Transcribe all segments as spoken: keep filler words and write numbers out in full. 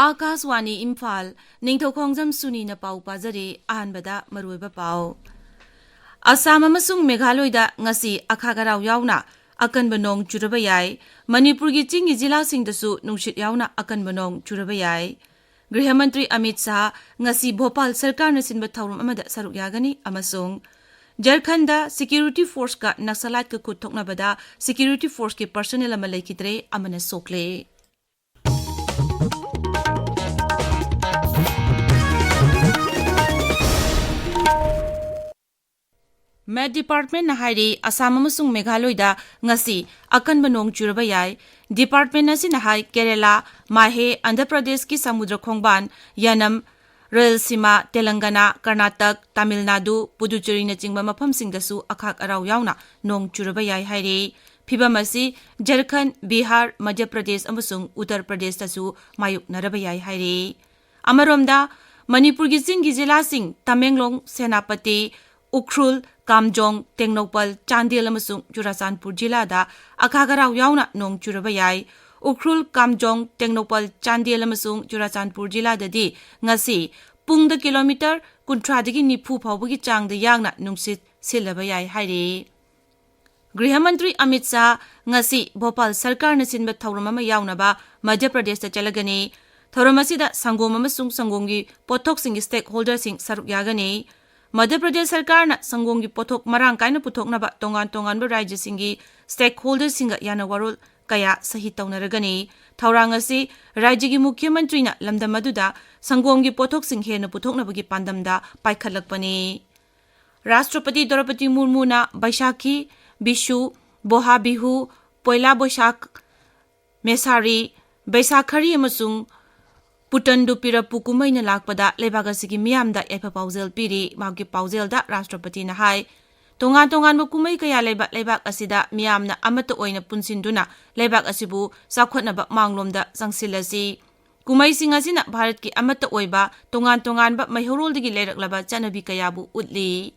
ꯑꯥꯀꯥꯁꯋꯥꯅꯤ ꯏꯝꯐꯥꯜ, ꯅꯤꯡꯊꯧꯈꯣꯡꯖꯝ ꯁꯨꯅꯤꯅ ꯄꯥꯎ ꯄꯥꯖꯔꯤ꯫ ꯑꯍꯥꯟꯕꯗ ꯃꯔꯨꯑꯣꯏꯕ ꯄꯥꯎ꯫ ꯑꯁꯥꯝ ꯑꯃꯁꯨꯡ ꯃꯦꯘꯥꯂꯣꯏꯗ ꯉꯁꯤ ꯑꯈꯥꯛ ꯑꯔꯥꯎ ꯌꯥꯎꯅ ꯑꯀꯟꯕ ꯅꯣꯡ ꯆꯨꯔꯕ ꯌꯥꯏ꯫ ꯃꯅꯤꯄꯨꯔꯒꯤ ꯆꯤꯡꯒꯤ ꯖꯤꯂꯥꯁꯤꯡꯗꯁꯨ ꯅꯨꯡꯁꯤꯠ ꯌꯥꯎꯅ ꯑꯀꯟꯕ ꯅꯣꯡ ꯆꯨꯔꯕ ꯌꯥꯏ꯫ ꯒ꯭ꯔꯤꯍ ꯃꯟꯇ꯭ꯔꯤ ꯑꯃꯤꯠ ꯁꯥꯍ ꯉꯁꯤ ꯚꯣꯄꯥꯜ ꯁꯔꯀꯥꯔꯅ ꯁꯤꯟꯕ ꯊꯧꯔꯝ ꯑꯃꯗ ꯁꯔꯨꯛ ꯌꯥꯒꯅꯤ ꯑꯃꯁꯨꯡ ꯖꯔꯈꯟꯗ ꯁꯦꯀ꯭ꯌꯨꯔꯤꯇꯤ ꯐꯣꯔꯁꯀ ꯅꯛꯁꯂꯥꯏꯠꯀ ꯈꯨꯠ ꯊꯣꯛꯅꯕꯗ ꯁꯦꯀ꯭ꯌꯨꯔꯤꯇꯤ ꯐꯣꯔꯁꯀꯤ ꯄꯔꯁꯅꯦꯜ ꯑꯃ ꯂꯩꯈꯤꯗ꯭ꯔꯦ, ꯑꯃꯅ ꯁꯣꯛꯂꯦ꯫ ꯃꯦꯠ ꯗꯤꯄꯥꯔꯠꯃꯦꯟꯠꯅ ꯍꯥꯏꯔꯤ, ꯑꯁꯥꯝ ꯑꯃꯁꯨꯡ ꯃꯦꯘꯥꯂꯣꯏꯗ ꯉꯁꯤ ꯑꯀꯟꯕ ꯅꯣꯡ ꯆꯨꯔꯕ ꯌꯥꯏ꯫ ꯗꯤꯄꯥꯔꯠꯃꯦꯟꯠ ꯑꯁꯤꯅ ꯍꯥꯏ, ꯀꯦꯔꯦꯂꯥ, ꯃꯥꯍꯦ, ꯑꯟꯙ꯭ꯔ ꯄ꯭ꯔꯗꯦꯁꯀꯤ ꯁꯃꯨꯗ꯭ꯔ ꯈꯣꯡꯕꯥꯟ, ꯌꯥꯅꯝ, ꯔꯌꯜꯁꯤꯃꯥ, ꯇꯦꯂꯪꯒꯅꯥ, ꯀꯔꯅꯥꯇꯛ, ꯇꯥꯃꯤꯜ ꯅꯥꯗꯨ, ꯄꯨꯗꯨꯆꯦꯔꯤꯅꯆꯤꯡꯕ ꯃꯐꯝꯁꯤꯡꯗꯁꯨ ꯑꯈꯥꯛ ꯑꯔꯥꯎ ꯌꯥꯎꯅ ꯅꯣꯡ ꯆꯨꯔꯕ ꯌꯥꯏ ꯍꯥꯏꯔꯤ꯫ ꯐꯤꯚꯝ ꯑꯁꯤ ꯖꯔꯈꯟ, ꯕꯤꯍꯥꯔ, ꯃꯙ꯭ꯌ ꯄ꯭ꯔꯗꯦꯁ ꯑꯃꯁꯨꯡ ꯎꯠꯇꯔ ꯄ꯭ꯔꯗꯦꯁꯇꯁꯨ ꯃꯥꯌꯣꯛꯅꯔꯕ ꯌꯥꯏ ꯍꯥꯏꯔꯤ꯫ ꯑꯃꯔꯣꯝꯗ, ꯃꯅꯤꯄꯨꯔꯒꯤ ꯆꯤꯡꯒꯤ ꯖꯤꯂꯥꯁꯤꯡ ꯇꯃꯦꯡꯂꯣꯡ, ꯁꯦꯅꯥꯄꯇꯤ, ꯎꯈ꯭ꯔꯨꯜ, ꯀꯥꯝꯖꯣꯡ, ꯇꯦꯡꯅꯧꯄꯜ, ꯆꯥꯟꯗꯦꯜ ꯑꯃꯁꯨꯡ ꯆꯨꯔꯥꯆꯥꯟꯄꯨꯔ ꯖꯤꯂꯥꯗ ꯑꯈꯥꯛ ꯑꯔꯥꯎ ꯌꯥꯎꯅ ꯅꯣꯡ ꯆꯨꯔꯕ ꯌꯥꯏ꯫ ꯎꯈ꯭ꯔꯨꯜ, ꯀꯥꯝꯖꯣꯡ, ꯇꯦꯡꯅꯧꯄꯜ, ꯆꯥꯟꯗꯦꯜ ꯑꯃꯁꯨꯡ ꯆꯨꯔꯥꯆꯥꯟꯄꯨꯔ ꯖꯤꯂꯥꯗꯗꯤ ꯉꯁꯤ ꯄꯨꯡꯗ ꯀꯤꯂꯣꯃꯤꯇꯔ ꯀꯨꯟꯊ꯭ꯔꯥꯗꯒꯤ ꯅꯤꯐꯨ ꯐꯥꯎꯕꯒꯤ ꯆꯥꯡꯗ ꯌꯥꯡꯅ ꯅꯨꯡꯁꯤꯠ ꯁꯤꯠꯂꯕ ꯌꯥꯏ ꯍꯥꯏꯔꯤ꯫ ꯒ꯭ꯔꯤꯍ ꯃꯟꯇ꯭ꯔꯤ ꯑꯃꯤꯠ ꯁꯥꯍ ꯉꯁꯤ ꯚꯣꯄꯥꯜ ꯁꯔꯀꯥꯔꯅ ꯁꯤꯟꯕ ꯊꯧꯔꯝ ꯑꯃ ꯌꯥꯎꯅꯕ ꯃꯙ꯭ꯌ ꯄ꯭ꯔꯗꯦꯁꯇ ꯆꯠꯂꯒꯅꯤ꯫ ꯊꯧꯔꯝ ꯑꯁꯤꯗ ꯁꯪꯒꯣꯝ ꯑꯃꯁꯨꯡ ꯁꯪꯒꯣꯝꯒꯤ ꯄꯣꯠꯊꯣꯛꯁꯤꯡꯒꯤ ꯁ꯭ꯇꯦꯛꯍꯣꯜꯗꯔꯁꯤꯡ ꯁꯔꯨꯛ ꯌꯥꯒꯅꯤ꯫ ꯃꯙ꯭ꯌ ꯄ꯭ꯔꯗꯦꯁ ꯁꯔꯀꯥꯔꯅ ꯁꯪꯒꯣꯝꯒꯤ ꯄꯣꯠꯊꯣꯛ ꯃꯔꯥꯡ ꯀꯥꯏꯅ ꯄꯨꯊꯣꯛꯅꯕ ꯇꯣꯉꯥꯟ ꯇꯣꯉꯥꯟꯕ ꯔꯥꯖ꯭ꯌꯁꯤꯡꯒꯤ ꯁ꯭ꯇꯦꯛꯍꯣꯜꯗꯔꯁꯤꯡꯒ ꯌꯥꯅꯋꯥꯔꯣꯜ ꯀꯌꯥ ꯁꯍꯤ ꯇꯧꯅꯔꯒꯅꯤ꯫ ꯊꯧꯔꯥꯡ ꯑꯁꯤ ꯔꯥꯖ꯭ꯌꯒꯤ ꯃꯨꯈ꯭ꯌ ꯃꯟꯇ꯭ꯔꯤꯅ ꯂꯝꯗꯝ ꯑꯗꯨꯗ ꯁꯪꯒꯣꯝꯒꯤ ꯄꯣꯠꯊꯣꯛꯁꯤꯡ ꯍꯦꯟꯅ ꯄꯨꯊꯣꯛꯅꯕꯒꯤ ꯄꯥꯟꯗꯝꯗ ꯄꯥꯏꯈꯠꯂꯛꯄꯅꯤ꯫ ꯔꯥꯁꯇ꯭ꯔꯄꯇꯤ ꯗ꯭ꯔꯧꯄꯗꯤ ꯃꯨꯔꯃꯨꯅ ꯕꯩꯁꯥꯈꯤ, ꯕꯤꯁꯨ, ꯕꯣꯍꯥ ꯕꯤꯍꯨ, ꯄꯣꯏꯂꯥ ꯕꯣꯏꯁꯥꯈ, ꯃꯦꯁꯥꯔꯤ, ꯕꯩꯁꯥꯈꯔꯤ ꯑꯃꯁꯨꯡ ꯄꯨꯇꯟꯗꯨ ꯄꯤꯔꯞꯄꯨ ꯀꯨꯝꯍꯩꯅ ꯂꯥꯛꯄꯗ ꯂꯩꯕꯥꯛ ꯑꯁꯤꯒꯤ ꯃꯤꯌꯥꯝꯗ ꯌꯥꯏꯐ ꯄꯥꯎꯖꯦꯜ ꯄꯤꯔꯤ꯫ ꯃꯍꯥꯛꯀꯤ ꯄꯥꯎꯖꯦꯜꯗ ꯔꯥꯁꯇ꯭ꯔꯄꯇꯤꯅ ꯍꯥꯏ, ꯇꯣꯉꯥꯟ ꯇꯣꯉꯥꯟꯕ ꯀꯨꯝꯍꯩ ꯀꯌꯥ ꯂꯩꯕ ꯂꯩꯕꯥꯛ ꯑꯁꯤꯗ ꯃꯤꯌꯥꯝꯅ ꯑꯃꯠꯇ ꯑꯣꯏꯅ ꯄꯨꯟꯁꯤꯟꯗꯨꯅ ꯂꯩꯕꯥꯛ ꯑꯁꯤꯕꯨ ꯆꯥꯎꯈꯠꯅꯕ ꯃꯥꯡꯂꯣꯝꯗ ꯆꯪꯁꯤꯜꯂꯁꯤ꯫ ꯀꯨꯝꯍꯩꯁꯤꯡ ꯑꯁꯤꯅ ꯚꯥꯔꯠꯀꯤ ꯑꯃꯠꯇ ꯑꯣꯏꯕ ꯇꯣꯉꯥꯟ ꯇꯣꯉꯥꯟꯕ ꯃꯩꯍꯧꯔꯣꯜꯗꯒꯤ ꯂꯩꯔꯛꯂꯕ ꯆꯠꯅꯕꯤ ꯀꯌꯥꯕꯨ ꯎꯠꯂꯤ꯫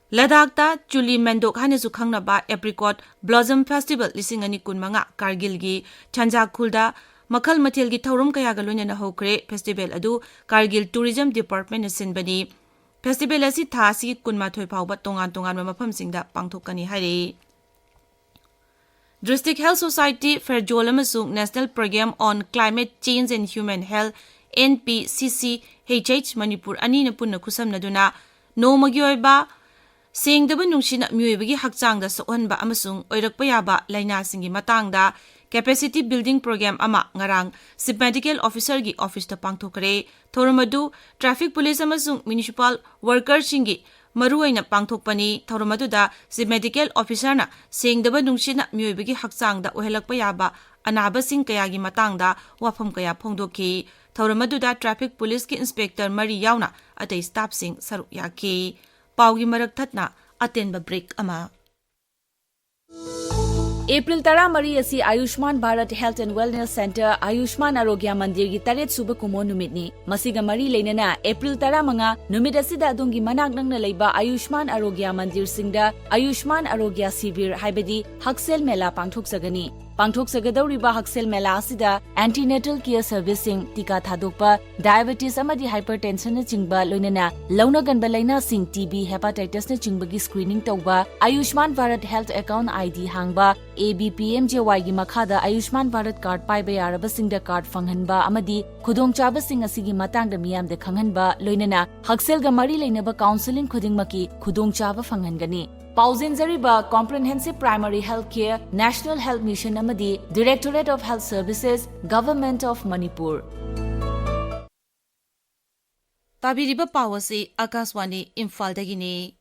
ꯂꯗꯥꯈꯇ ꯆꯨꯂꯤ ꯃꯦꯟꯗꯣꯛ ꯍꯥꯏꯅꯁꯨ ꯈꯪꯅꯕ Apricot Blossom Festival ꯂꯤꯁꯤꯡ ꯑꯅꯤ ꯀꯨꯟꯃꯉꯥ ꯀꯥꯔꯒꯤꯜꯒꯤ ꯆꯟꯖꯥꯈꯨꯜꯗ ꯃꯈꯜ ꯃꯊꯦꯜꯒꯤ ꯊꯧꯔꯝ ꯀꯌꯥꯒ ꯂꯣꯏꯅꯅ ꯍꯧꯈ꯭ꯔꯦ꯫ ꯐꯦꯁꯇꯤꯚꯦꯜ ꯑꯗꯨ ꯀꯥꯔꯒꯤꯜ ꯇꯨꯔꯤꯖꯝ ꯗꯤꯄꯥꯔꯠꯃꯦꯟꯅ ꯁꯤꯟꯕꯅꯤ꯫ ꯐꯦꯁꯇꯤꯚꯦꯜ ꯑꯁꯤ ꯊꯥ ꯑꯁꯤꯒꯤ ꯀꯨꯟꯃꯥꯊꯣꯏ ꯐꯥꯎꯕ ꯇꯣꯉꯥꯟ ꯇꯣꯉꯥꯟꯕ ꯃꯐꯝꯁꯤꯡꯗ ꯄꯥꯡꯊꯣꯛꯀꯅꯤ ꯍꯥꯏꯔꯤ꯫ District Health Society, ꯐꯦꯔꯖꯣꯜ ꯑꯃꯁꯨꯡ National Program on Climate Change and Human Health, N P C C H H, Manipur ꯑꯅꯤꯅ ꯄꯨꯟꯅ ꯈꯨꯠꯁꯝꯅꯗꯨꯅ ꯅꯣꯡꯃꯒꯤ ꯑꯣꯏꯕ ꯁꯦꯡꯗꯕ ꯅꯨꯡꯁꯤꯠꯅ ꯃꯤꯑꯣꯏꯕꯒꯤ ꯍꯛꯆꯥꯡꯗ ꯁꯣꯛꯍꯟꯕ ꯑꯃꯁꯨꯡ ꯑꯣꯏꯔꯛꯄ ꯌꯥꯕ ꯂꯥꯏꯅꯥꯁꯤꯡꯒꯤ ꯃꯇꯥꯡꯗ capacity building program ꯑꯃ ꯉꯔꯥꯡ Chief Medical Officerꯒꯤ officeꯇ ꯄꯥꯡꯊꯣꯛꯈ꯭ꯔꯦ꯫ ꯊꯧꯔꯝ ꯑꯗꯨ traffic police ꯑꯃꯁꯨꯡ municipal workerꯁꯤꯡꯒꯤ ꯃꯔꯨꯑꯣꯏꯅ ꯄꯥꯡꯊꯣꯛꯄꯅꯤ꯫ ꯊꯧꯔꯝ ꯑꯗꯨꯗ Chief Medical Officerꯅ ꯁꯦꯡꯗꯕ ꯅꯨꯡꯁꯤꯠꯅ ꯃꯤꯑꯣꯏꯕꯒꯤ ꯍꯛꯆꯥꯡꯗ ꯑꯣꯏꯍꯜꯂꯛꯄ ꯌꯥꯕ ꯑꯅꯥꯕꯁꯤꯡ ꯀꯌꯥꯒꯤ ꯃꯇꯥꯡꯗ ꯋꯥꯐꯝ ꯀꯌꯥ ꯐꯣꯡꯗꯣꯛꯈꯤ꯫ ꯊꯧꯔꯝ ꯑꯗꯨꯗ traffic policeꯀꯤ inspector ꯃꯔꯤ ꯌꯥꯎꯅ ꯑꯇꯩ staffꯁꯤꯡ ꯁꯔꯨꯛ ꯌꯥꯈꯤ꯫ ꯄꯥꯎꯒꯤ ꯃꯔꯛ ꯊꯠꯅ ꯑꯇꯦꯟꯕ break ꯑꯃ꯫ ꯑꯦꯄ꯭ꯔꯤꯜ ꯇꯔꯥꯃꯔꯤ ꯑꯁꯤ ꯑꯌꯨꯁꯃꯥꯟ Bharat Health and Wellness Centre, ꯑꯌꯨꯁꯃꯥꯟ ꯑꯔꯣꯒ꯭ꯌ ꯃꯟꯗꯤꯔꯒꯤ ꯇꯔꯦꯠ ꯁꯨꯕ ꯀꯨꯝꯑꯣꯟ ꯅꯨꯃꯤꯠꯅꯤ꯫ ꯃꯁꯤꯒ ꯃꯔꯤ ꯂꯩꯅꯅ ꯑꯦꯄ꯭ꯔꯤꯜ ꯇꯔꯥꯃꯉꯥ ꯅꯨꯃꯤꯠ ꯑꯁꯤꯗ ꯑꯗꯣꯝꯒꯤ ꯃꯅꯥꯛ ꯅꯛꯅ ꯂꯩꯕ ꯑꯌꯨꯁꯃꯥꯟ ꯑꯔꯣꯒ꯭ꯌ ꯃꯟꯗꯤꯔꯁꯤꯡꯗ ꯑꯌꯨꯁꯃꯥꯟ ꯑꯔꯣꯒ꯭ꯌ ꯁꯤꯕꯤꯔ, ꯍꯥꯏꯕꯗꯤ ꯍꯛꯁꯦꯜ ꯃꯦꯂꯥ ꯄꯥꯡꯊꯣꯛꯆꯒꯅꯤ꯫ ꯄꯥꯡꯊꯣꯛꯆꯒꯗꯧꯔꯤꯕ ꯍꯛꯁꯦꯜ ꯃꯦꯂꯥ ꯑꯁꯤꯗ antenatal care serviceꯁꯤꯡ, ꯇꯤꯀꯥ ꯊꯥꯗꯣꯛꯄ, diabetes ꯑꯃꯗꯤ hypertensionꯅꯆꯤꯡꯕ, ꯂꯣꯏꯅꯅ ꯂꯧꯅꯒꯟꯕ ꯂꯥꯏꯅꯥꯁꯤꯡ, T B, hepatitisꯅꯆꯤꯡꯕꯒꯤ screening ꯇꯧꯕ, ꯑꯌꯨꯁꯃꯥꯟ Bharat Health Account I D ꯍꯥꯡꯕ, A B P M J Yꯒꯤ ꯃꯈꯥꯗ ꯑꯌꯨꯁꯃꯥꯟ ꯚꯥꯔꯠ card ꯄꯥꯏꯕ ꯌꯥꯔꯕꯁꯤꯡꯗ card ꯐꯪꯍꯟꯕ ꯑꯃꯗꯤ ꯈꯨꯗꯣꯡꯆꯥꯕꯁꯤꯡ ꯑꯁꯤꯒꯤ ꯃꯇꯥꯡꯗ ꯃꯤꯌꯥꯝꯗ ꯈꯪꯍꯟꯕ, ꯂꯣꯏꯅꯅ ꯍꯛꯁꯦꯜꯒ ꯃꯔꯤ ꯂꯩꯅꯕ counselling ꯈꯨꯗꯤꯡꯃꯛꯀꯤ ꯈꯨꯗꯣꯡꯆꯥꯕ ꯐꯪꯍꯟꯒꯅꯤ꯫ ꯄꯥꯎꯖꯦꯟꯖꯔꯤꯕ Comprehensive Primary Health Care, National Health Mission ꯑꯃꯗꯤ Directorate of Health Services, Government of Manipur꯫ ꯇꯥꯕꯤꯔꯤꯕ ꯄꯥꯎ ꯑꯁꯤ ꯑꯀꯥꯁꯋꯥꯅꯤ ꯏꯝꯐꯥꯜꯗꯒꯤꯅꯤ꯫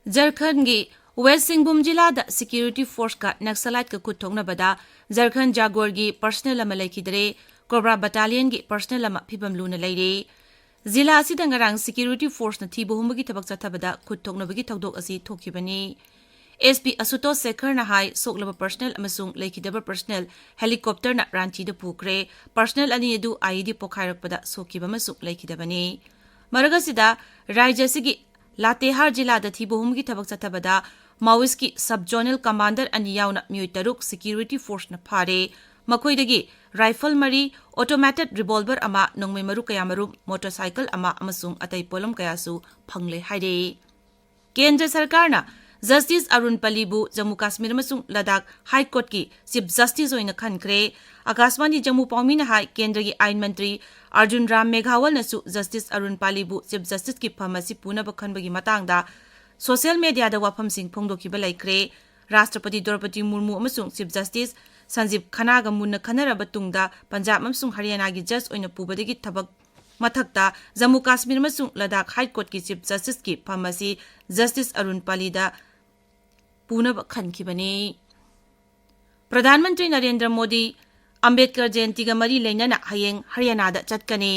ꯖꯔꯈꯟꯒꯤ ꯋꯦꯁ ꯁꯤꯡꯚꯨꯝ ꯖꯤꯂꯥꯗ security forceꯀ Naxaliteꯀ ꯈꯨꯠ ꯊꯣꯛꯅꯕꯗ ꯖꯔꯈꯟ ꯖꯥꯒꯣꯔꯒꯤ personnel ꯑꯃ ꯂꯩꯈꯤꯗ꯭ꯔꯦ꯫ ꯀꯣꯕ꯭ꯔꯥ battalionꯒꯤ personnel ꯑꯃ ꯐꯤꯚꯝ ꯂꯨꯅ ꯂꯩꯔꯦ꯫ ꯖꯤꯂꯥ ꯑꯁꯤꯗ ꯉꯔꯥꯡ security forceꯅ ꯊꯤꯕ ꯍꯨꯝꯕꯒꯤ ꯊꯕꯛ ꯆꯠꯊꯕꯗ ꯈꯨꯠ ꯊꯣꯛꯅꯕꯒꯤ ꯊꯧꯗꯣꯛ ꯑꯁꯤ ꯊꯣꯛꯈꯤꯕꯅꯤ꯫ S P ꯑꯁꯨꯇꯣꯁ ꯁꯦꯈꯔꯅ ꯍꯥꯏ, ꯁꯣꯛꯂꯕ personnel ꯑꯃꯁꯨꯡ ꯂꯩꯈꯤꯗꯕ personnel helicopterꯅ ꯔꯥꯟꯆꯤꯗ ꯄꯨꯈ꯭ꯔꯦ꯫ Personnel ꯑꯅꯤ ꯑꯗꯨ I E D ꯄꯣꯈꯥꯏꯔꯛꯄꯗ ꯁꯣꯛꯈꯤꯕ ꯑꯃꯁꯨ ꯂꯩꯈꯤꯗꯕꯅꯤ꯫ ꯃꯔꯛ ꯑꯁꯤꯗ, ꯔꯥꯖ꯭ꯌ ꯑꯁꯤꯒꯤ ꯂꯥꯇꯦꯍꯥꯔ ꯖꯤꯂꯥꯗ ꯊꯤꯕ ꯍꯨꯝꯕꯒꯤ ꯊꯕꯛ ꯆꯠꯊꯕꯗ ꯃꯥꯑꯣꯏꯁꯀꯤ ꯁꯕ ꯖꯣꯅꯦꯜ ꯀꯃꯥꯟꯗꯔ ꯑꯅꯤ ꯌꯥꯎꯅ ꯃꯤꯑꯣꯏ ꯇꯔꯨꯛ ꯁꯦꯀ꯭ꯌꯨꯔꯤꯇꯤ ꯐꯣꯔꯁꯅ ꯐꯥꯔꯦ꯫ ꯃꯈꯣꯏꯗꯒꯤ ꯔꯥꯏꯐꯜ ꯃꯔꯤ, ꯑꯣꯇꯣꯃꯦꯇꯦꯗ ꯔꯤꯚꯣꯜꯚꯔ ꯑꯃ, ꯅꯣꯡꯃꯩ ꯃꯔꯨ ꯀꯌꯥꯃꯔꯨꯝ, ꯃꯣꯇꯣꯔꯁꯥꯏꯀꯜ ꯑꯃ ꯑꯃꯁꯨꯡ ꯑꯇꯩ ꯄꯣꯠꯂꯝ ꯀꯌꯥꯁꯨ ꯐꯪꯂꯦ ꯍꯥꯏꯔꯦ꯫ ꯀꯦꯟꯗ꯭ꯔ ꯁꯔꯀꯥꯔꯅ ꯖꯁꯇꯤꯁ ꯑꯔꯨꯟ ꯄꯂꯤꯕꯨ ꯖꯝꯃꯨ ꯀꯥꯁꯃꯤꯔ ꯑꯃꯁꯨꯡ ꯂꯗꯥꯈ ꯍꯥꯏ ꯀꯣꯔꯠꯀꯤ ꯆꯤꯐ ꯖꯁꯇꯤꯁ ꯑꯣꯏꯅ ꯈꯟꯈ꯭ꯔꯦ꯫ ꯑꯀꯥꯁꯕꯥꯅꯤ ꯖꯝꯃꯨ ꯄꯥꯎꯃꯤꯅ ꯍꯥꯏ, ꯀꯦꯟꯗ꯭ꯔꯒꯤ ꯑꯥꯏꯟ ꯃꯟꯇ꯭ꯔꯤ ꯑꯔꯖꯨꯟ ꯔꯥꯝ ꯃꯦꯘꯋꯜꯅꯁꯨ ꯖꯁꯇꯤꯁ ꯑꯔꯨꯟ ꯄꯂꯤꯕꯨ ꯆꯤꯐ ꯖꯁꯇꯤꯁꯀꯤ ꯐꯝ ꯑꯁꯤ ꯄꯨꯅꯕ ꯈꯟꯕꯒꯤ ꯃꯇꯥꯡꯗ ꯁꯣꯁꯤꯌꯦꯜ ꯃꯦꯗꯤꯌꯥꯗ ꯋꯥꯐꯝꯁꯤꯡ ꯐꯣꯡꯗꯣꯛꯈꯤꯕ ꯂꯩꯈ꯭ꯔꯦ꯫ ꯔꯥꯁꯇ꯭ꯔꯄꯇꯤ ꯗ꯭ꯔꯧꯄꯗꯤ ꯃꯨꯔꯃꯨ ꯑꯃꯁꯨꯡ ꯆꯤꯐ ꯖꯁꯇꯤꯁ ꯁꯟꯖꯤꯕ ꯈꯟꯅꯥꯒ ꯃꯨꯟꯅ ꯈꯟꯅꯔꯕ ꯇꯨꯡꯗ ꯄꯟꯖꯥꯕ ꯑꯃꯁꯨꯡ ꯍꯔꯤꯌꯥꯅꯥꯒꯤ ꯖꯖ ꯑꯣꯏꯅ ꯄꯨꯕꯗꯒꯤ ꯊꯕꯛ ꯃꯊꯛꯇ ꯖꯝꯃꯨ ꯀꯥꯁꯃꯤꯔ ꯑꯃꯁꯨꯡ ꯂꯗꯥꯈ ꯍꯥꯏ ꯀꯣꯔꯠꯀꯤ ꯆꯤꯐ ꯖꯁꯇꯤꯁꯀꯤ ꯐꯝ ꯑꯁꯤ ꯖꯁꯇꯤꯁ ꯑꯔꯨꯟ ꯄꯂꯤꯗ ꯄꯨꯅꯕ ꯈꯟꯈꯤꯕꯅꯤ꯫ ꯄ꯭ꯔꯙꯥꯟ ꯃꯟꯇ꯭ꯔꯤ ꯅꯔꯦꯟꯗ꯭ꯔ ꯃꯣꯗꯤ ꯑꯝꯕꯦꯗꯀꯔ ꯖꯌꯟꯇꯤꯒ ꯃꯔꯤ ꯂꯩꯅꯅ ꯍꯌꯦꯡ ꯍꯔꯤꯌꯥꯅꯥꯗ ꯆꯠꯀꯅꯤ꯫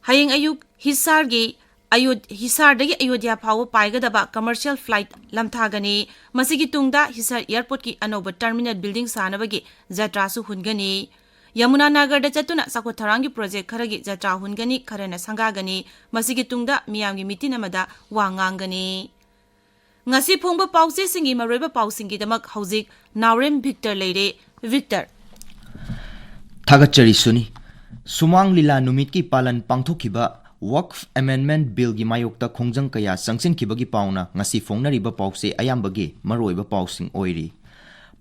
ꯍꯌꯦꯡ ꯑꯌꯨꯛ ꯍꯤꯁꯥꯔꯒꯤ ꯑꯌꯣ-, ꯍꯤꯁꯥꯔꯗꯒꯤ ꯑꯌꯣꯙ꯭ꯌꯥ ꯐꯥꯎꯕ ꯄꯥꯏꯒꯗꯕ ꯀꯃꯔꯁꯤꯌꯦꯜ ꯐ꯭ꯂꯥꯏꯠ ꯂꯝꯊꯥꯒꯅꯤ꯫ ꯃꯁꯤꯒꯤ ꯇꯨꯡꯗ ꯍꯤꯁꯥꯔ ꯑꯦꯌꯔꯄꯣꯔꯠꯀꯤ ꯑꯅꯧꯕ ꯇꯔꯃꯤꯅꯦꯜ ꯕꯤꯜꯗꯤꯡ ꯁꯥꯅꯕꯒꯤ ꯖꯇ꯭ꯔꯥꯁꯨ ꯍꯨꯟꯒꯅꯤ꯫ ꯌꯃꯨꯅꯥ ꯅꯥꯒꯔꯗ ꯆꯠꯇꯨꯅ ꯆꯥꯎꯈꯠ ꯊꯧꯔꯥꯡꯒꯤ ꯄ꯭ꯔꯣꯖꯦꯛ ꯈꯔꯒꯤ ꯖꯇ꯭ꯔꯥ ꯍꯨꯟꯒꯅꯤ, ꯈꯔꯅ ꯁꯪꯒꯥꯒꯅꯤ꯫ ꯃꯁꯤꯒꯤ ꯇꯨꯡꯗ ꯃꯤꯌꯥꯝꯒꯤ ꯃꯤꯇꯤꯟ ꯑꯃꯗ ꯋꯥ ꯉꯥꯡꯒꯅꯤ꯫ ꯉꯁꯤ ꯐꯣꯡꯕ ꯄꯥꯎꯆꯦꯁꯤꯡꯒꯤ ꯃꯔꯨꯑꯣꯏꯕ ꯄꯥꯎꯁꯤꯡꯒꯤꯗꯃꯛ ꯍꯧꯖꯤꯛ ꯅꯥꯎꯔꯦꯝ ꯚꯤꯛꯇꯔ ꯂꯩꯔꯦ꯫ ꯚꯤꯛꯇꯔ꯫ ꯊꯥꯒꯠꯆꯔꯤ ꯁꯨꯅꯤ꯫ ꯁꯨꯃꯥꯡ ꯂꯤꯂꯥ ꯅꯨꯃꯤꯠꯀꯤ ꯄꯥꯂꯟ ꯄꯥꯡꯊꯣꯛꯈꯤꯕ꯫ ꯋꯛꯐ ꯑꯦꯃꯦꯟꯗꯃꯦꯟꯠ ꯕꯤꯜꯒꯤ ꯃꯥꯌꯣꯛꯇ ꯈꯣꯡꯖꯪ ꯀꯌꯥ ꯆꯪꯁꯤꯟꯈꯤꯕꯒꯤ ꯄꯥꯎꯅ ꯉꯁꯤ ꯐꯣꯡꯅꯔꯤꯕ ꯄꯥꯎꯆꯦ ꯑꯌꯥꯝꯕꯒꯤ ꯃꯔꯨꯑꯣꯏꯕ ꯄꯥꯎꯁꯤꯡ ꯑꯣꯏꯔꯤ꯫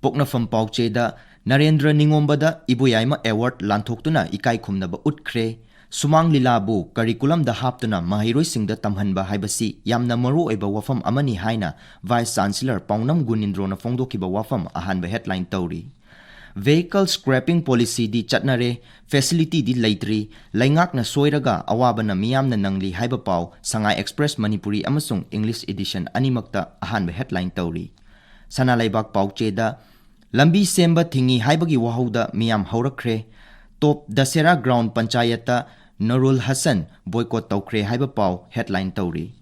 ꯄꯣꯛꯅꯐꯝ ꯄꯥꯎꯆꯦꯗ ꯅꯔꯦꯟꯗ꯭ꯔ ꯅꯤꯉꯣꯝꯕꯗ ꯏꯕꯣꯌꯥꯏꯃ ꯑꯦꯋꯥꯔꯗ ꯂꯥꯟꯊꯣꯛꯇꯨꯅ ꯏꯀꯥꯏ ꯈꯨꯝꯅꯕ ꯎꯠꯈ꯭ꯔꯦ꯫ ꯁꯨꯃꯥꯡ ꯂꯤꯂꯥꯕꯨ ꯀꯔꯤꯀꯨꯂꯝꯗ ꯍꯥꯞꯇꯨꯅ ꯃꯍꯩꯔꯣꯏꯁꯤꯡꯗ ꯇꯝꯍꯟꯕ ꯍꯥꯏꯕꯁꯤ ꯌꯥꯝꯅ ꯃꯔꯨꯑꯣꯏꯕ ꯋꯥꯐꯝ ꯑꯃꯅꯤ ꯍꯥꯏꯅ ꯚꯥꯏꯁ ꯆꯥꯟꯁꯦꯂꯔ ꯄꯥꯎꯅꯝ ꯒꯨꯅꯤꯟꯗ꯭ꯔꯣꯅ ꯐꯣꯡꯗꯣꯛꯈꯤꯕ ꯋꯥꯐꯝ ꯑꯍꯥꯟꯕ ꯍꯦꯗꯂꯥꯏꯟ ꯇꯧꯔꯤ꯫ ꯚꯦꯍꯤꯀꯜ ꯁ꯭ꯀ꯭ꯔꯦꯄꯤꯡ ꯄꯣꯂꯤꯁꯤꯗꯤ ꯆꯠꯅꯔꯦ, ꯐꯦꯁꯤꯂꯤꯇꯤꯗꯤ ꯂꯩꯇ꯭ꯔꯤ, ꯂꯩꯉꯥꯛꯅ ꯁꯣꯏꯔꯒ ꯑꯋꯥꯕꯅ ꯃꯤꯌꯥꯝꯅ ꯅꯪꯂꯤ ꯍꯥꯏꯕ ꯄꯥꯎ ꯁꯉꯥꯏ ꯑꯦꯛꯁꯄ꯭ꯔꯦꯁ ꯃꯅꯤꯄꯨꯔꯤ ꯑꯃꯁꯨꯡ ꯏꯪꯂꯤꯁ ꯏꯗꯤꯁꯟ ꯑꯅꯤꯃꯛꯇ ꯑꯍꯥꯟꯕ ꯍꯦꯗꯂꯥꯏꯟ ꯇꯧꯔꯤ꯫ ꯁꯅꯥ ꯂꯩꯕꯥꯛ ꯄꯥꯎꯆꯦꯗ ꯂꯝꯕꯤ ꯁꯦꯝꯕ ꯊꯤꯡꯏ ꯍꯥꯏꯕꯒꯤ ꯋꯥꯍꯧꯗ ꯃꯤꯌꯥꯝ ꯍꯧꯔꯛꯈ꯭ꯔꯦ꯫ ꯇꯣꯞ ꯗꯁꯦꯔꯥ ꯒ꯭ꯔꯥꯎꯟ ꯄꯟꯆꯥꯌꯠꯇ ꯅꯨꯔꯨꯜ ꯍꯁꯟ ꯕꯣꯏꯀꯣꯠ ꯇꯧꯈ꯭ꯔꯦ ꯍꯥꯏꯕ ꯄꯥꯎ ꯍꯦꯗꯂꯥꯏꯟ ꯇꯧꯔꯤ꯫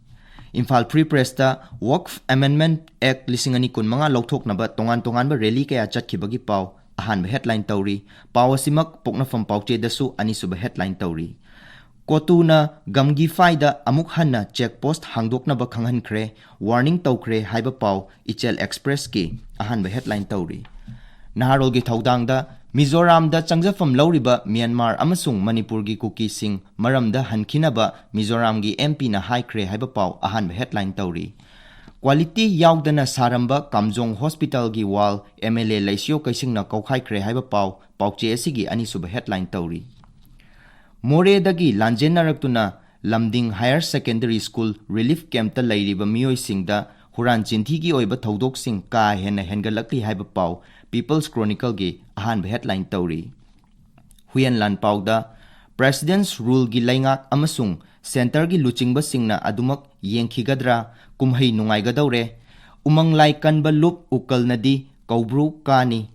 ꯏꯝꯐꯥꯜ ꯐ꯭ꯔꯤ ꯄ꯭ꯔꯦꯁꯇ ꯋꯛꯐ ꯑꯦꯃꯦꯟꯗꯃꯦꯟꯠ ꯑꯦꯛ ꯂꯤꯁꯤꯡ ꯑꯅꯤ ꯀꯨꯟꯃꯉꯥ ꯂꯧꯊꯣꯛꯅꯕ ꯇꯣꯉꯥꯟ ꯇꯣꯉꯥꯟꯕ ꯔꯦꯂꯤ ꯀꯌꯥ ꯆꯠꯈꯤꯕꯒꯤ ꯄꯥꯎ ꯑꯍꯥꯟꯕ ꯍꯦꯗꯂꯥꯏꯟ ꯇꯧꯔꯤ꯫ ꯄꯥꯎ ꯑꯁꯤꯃꯛ ꯄꯣꯛꯅꯐꯝ ꯄꯥꯎꯆꯦꯗꯁꯨ ꯑꯅꯤꯁꯨꯕ ꯍꯦꯗꯂꯥꯏꯟ ꯇꯧꯔꯤ꯫ ꯀꯣꯇꯨꯅ ꯒꯝꯒꯤꯐꯥꯏꯗ ꯑꯃꯨꯛ ꯍꯟꯅ ꯆꯦꯛ ꯄꯣꯁꯠ ꯍꯥꯡꯗꯣꯛꯅꯕ ꯈꯪꯍꯟꯈ꯭ꯔꯦ, ꯋꯥꯔꯅꯤꯡ ꯇꯧꯈ꯭ꯔꯦ ꯍꯥꯏꯕ ꯄꯥꯎ ꯏꯆꯦꯜ ꯑꯦꯛꯁꯄ꯭ꯔꯦꯁꯀꯤ ꯑꯍꯥꯟꯕ ꯍꯦꯗꯂꯥꯏꯟ ꯇꯧꯔꯤ꯫ ꯅꯍꯥꯔꯣꯜꯒꯤ ꯊꯧꯗꯥꯡꯗ ꯃꯤꯖꯣꯔꯥꯝꯗ ꯆꯪꯖꯐꯝ ꯂꯧꯔꯤꯕ ꯃ꯭ꯌꯥꯟꯃꯥꯔ ꯑꯃꯁꯨꯡ ꯃꯅꯤꯄꯨꯔꯒꯤ ꯀꯨꯀꯤꯁꯤꯡ ꯃꯔꯝꯗ ꯍꯟꯈꯤꯅꯕ ꯃꯤꯖꯣꯔꯥꯝꯒꯤ ꯑꯦꯝ ꯄꯤꯅ ꯍꯥꯏꯈ꯭ꯔꯦ ꯍꯥꯏꯕ ꯄꯥꯎ ꯑꯍꯥꯟꯕ ꯍꯦꯗꯂꯥꯏꯟ ꯇꯧꯔꯤ꯫ ꯀ꯭ꯋꯥꯂꯤꯇꯤ ꯌꯥꯎꯗꯅ ꯁꯥꯔꯝꯕ ꯀꯥꯝꯖꯣꯡ ꯍꯣꯁꯄꯤꯇꯥꯜꯒꯤ ꯋꯥꯜ ꯑꯦꯝ ꯑꯦꯜ ꯑꯦ ꯂꯩꯁꯤꯌꯣ ꯀꯩꯁꯤꯡꯅ ꯀꯧꯈꯥꯏꯈ꯭ꯔꯦ ꯍꯥꯏꯕ ꯄꯥꯎ ꯄꯥꯎꯆꯦ ꯑꯁꯤꯒꯤ ꯑꯅꯤꯁꯨꯕ ꯍꯦꯗꯂꯥꯏꯟ ꯇꯧꯔꯤ꯫ ꯃꯣꯔꯦꯗꯒꯤ ꯂꯥꯟꯖꯦꯟꯅꯔꯛꯇꯨꯅ ꯂꯝꯗꯤꯡ ꯍꯥꯌꯔ ꯁꯦꯀꯦꯟꯗꯔꯤ ꯁ꯭ꯀꯨꯜ ꯔꯤꯂꯤꯐ ꯀꯦꯝꯞꯇ ꯂꯩꯔꯤꯕ ꯃꯤꯑꯣꯏꯁꯤꯡꯗ ꯍꯨꯔꯥꯟ ꯆꯤꯟꯊꯤꯒꯤ ꯑꯣꯏꯕ ꯊꯧꯗꯣꯛꯁꯤꯡ ꯀꯥ ꯍꯦꯟꯅ ꯍꯦꯟꯒꯠꯂꯛꯂꯤ ꯍꯥꯏꯕ ꯄꯥꯎ ꯄꯤꯄꯜꯁ ꯀ꯭ꯔꯣꯅꯤꯀꯜꯒꯤ ꯑꯍꯥꯟꯕ ꯍꯦꯗꯂꯥꯏꯟ ꯇꯧꯔꯤ꯫ ꯍꯨꯏꯌꯦꯟ ꯂꯥꯟꯄꯥꯎꯗ ꯄ꯭ꯔꯦꯁꯤꯗꯦꯟꯠꯁ ꯔꯨꯜꯒꯤ ꯂꯩꯉꯥꯛ ꯑꯃꯁꯨꯡ ꯁꯦꯟꯇꯔꯒꯤ ꯂꯨꯆꯤꯡꯕꯁꯤꯡꯅ ꯑꯗꯨꯃꯛ ꯌꯦꯡꯈꯤꯒꯗ꯭ꯔꯥ? ꯀꯨꯝꯍꯩ ꯅꯨꯡꯉꯥꯏꯒꯗꯧꯔꯦ꯫ ꯎꯃꯪ ꯂꯥꯏ ꯀꯟꯕ ꯂꯨꯞ ꯎꯀꯜꯅꯗꯤ ꯀꯧꯕ꯭ꯔꯨ ꯀꯥꯅꯤ꯫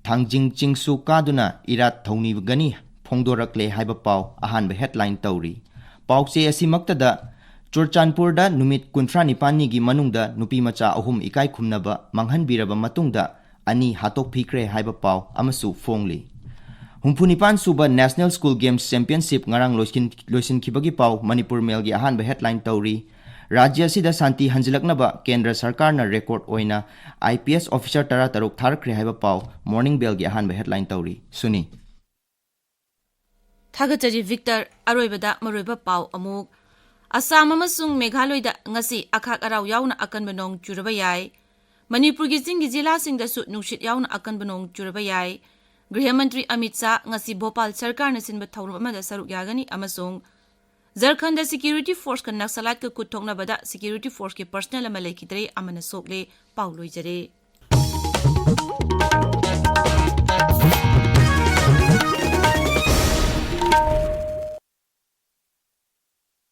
ꯊꯥꯡꯖꯤꯡ ꯆꯤꯡꯁꯨ ꯀꯥꯗꯨꯅ ꯏꯔꯥꯠ ꯊꯧꯅꯤꯒꯅꯤ ꯐꯣꯡꯗꯣꯔꯛꯂꯦ ꯍꯥꯏꯕ ꯄꯥꯎ ꯑꯍꯥꯟꯕ ꯍꯦꯗꯂꯥꯏꯟ ꯇꯧꯔꯤ꯫ ꯄꯥꯎꯆꯦ ꯑꯁꯤꯃꯛꯇꯗ ꯆꯨꯔꯆꯥꯟꯄꯨꯔꯗ ꯅꯨꯃꯤꯠ ꯀꯨꯟꯊ꯭ꯔꯥ ꯅꯤꯄꯥꯜꯅꯤꯒꯤ ꯃꯅꯨꯡꯗ ꯅꯨꯄꯤ ꯃꯆꯥ ꯑꯍꯨꯝ ꯏꯀꯥꯏ ꯈꯨꯝꯅꯕ ꯃꯥꯡꯍꯟꯕꯤꯔꯕ ꯃꯇꯨꯡꯗ ꯑꯅꯤ ꯍꯥꯠꯇꯣꯛꯄꯤꯈ꯭ꯔꯦ ꯍꯥꯏꯕ ꯄꯥꯎ ꯑꯃꯁꯨ ꯐꯣꯡꯂꯤ꯫ ꯍꯨꯝꯐꯨ ꯅꯤꯄꯥꯟ ꯁꯨꯕ National School Games Championship ꯉꯔꯥꯡ ꯂꯣꯏꯁꯤꯟ-, ꯂꯣꯏꯁꯤꯟꯈꯤꯕꯒꯤ ꯄꯥꯎ ꯃꯅꯤꯄꯨꯔ ꯃꯦꯜꯒꯤ ꯑꯍꯥꯟꯕ ꯍꯦꯗꯂꯥꯏꯟ ꯇꯧꯔꯤ꯫ ꯔꯥꯖ꯭ꯌ ꯑꯁꯤꯗ ꯁꯥꯟꯇꯤ ꯍꯟꯖꯤꯜꯂꯛꯅꯕ ꯀꯦꯟꯗ꯭ꯔ ꯁꯔꯀꯥꯔꯅ ꯔꯦꯀꯣꯔꯗ ꯑꯣꯏꯅ ꯑꯥꯏ ꯄꯤ ꯑꯦꯁ ꯑꯣꯐꯤꯁꯥꯔ ꯇꯔꯥꯇꯔꯨꯛ ꯊꯥꯔꯛꯈ꯭ꯔꯦ ꯍꯥꯏꯕ ꯄꯥꯎ ꯃꯣꯔꯅꯤꯡ ꯕꯦꯜꯒꯤ ꯑꯍꯥꯟꯕ ꯍꯦꯗꯂꯥꯏꯟ ꯇꯧꯔꯤ꯫ ꯁꯨꯅꯤ꯫ ꯊꯥꯒꯠꯆꯔꯤ ꯚꯤꯛꯇꯔ꯫ ꯑꯔꯣꯏꯕꯗ ꯃꯔꯨꯑꯣꯏꯕ ꯄꯥꯎ ꯑꯃꯨꯛ꯫ ꯑꯁꯥꯝ ꯑꯃꯁꯨꯡ ꯃꯦꯘꯥꯂꯣꯏꯗ ꯉꯁꯤ ꯑꯈꯥꯛ ꯑꯔꯥꯎ ꯌꯥꯎꯅ ꯑꯀꯟꯕ ꯅꯣꯡ ꯆꯨꯔꯕ ꯌꯥꯏ꯫ ꯃꯅꯤꯄꯨꯔꯒꯤ ꯆꯤꯡꯒꯤ ꯖꯤꯂꯥꯁꯤꯡꯗꯁꯨ ꯅꯨꯡꯁꯤꯠ ꯌꯥꯎꯅ ꯑꯀꯟꯕ ꯅꯣꯡ ꯆꯨꯔꯕ ꯌꯥꯏ꯫ ꯒ꯭ꯔꯤꯍ ꯃꯟꯇ꯭ꯔꯤ ꯑꯃꯤꯠ ꯁꯥꯍ ꯉꯁꯤ ꯚꯣꯄꯥꯜ ꯁꯔꯀꯥꯔꯅ ꯁꯤꯟꯕ ꯊꯧꯔꯝ ꯑꯃꯗ ꯁꯔꯨꯛ ꯌꯥꯒꯅꯤ ꯑꯃꯁꯨꯡ ꯖꯔꯈꯟꯗ ꯁꯦꯀ꯭ꯌꯨꯔꯤꯇꯤ ꯐꯣꯔꯁꯀ ꯅꯛꯁꯂꯥꯏꯠꯀ ꯈꯨꯠ ꯊꯣꯛꯅꯕꯗ ꯁꯦꯀ꯭ꯌꯨꯔꯤꯇꯤ ꯐꯣꯔꯁꯀꯤ ꯄꯔꯁꯅꯦꯜ ꯑꯃ ꯂꯩꯈꯤꯗ꯭ꯔꯦ, ꯑꯃꯅ ꯁꯣꯛꯂꯦ꯫ ꯄꯥꯎ ꯂꯣꯏꯖꯔꯦ꯫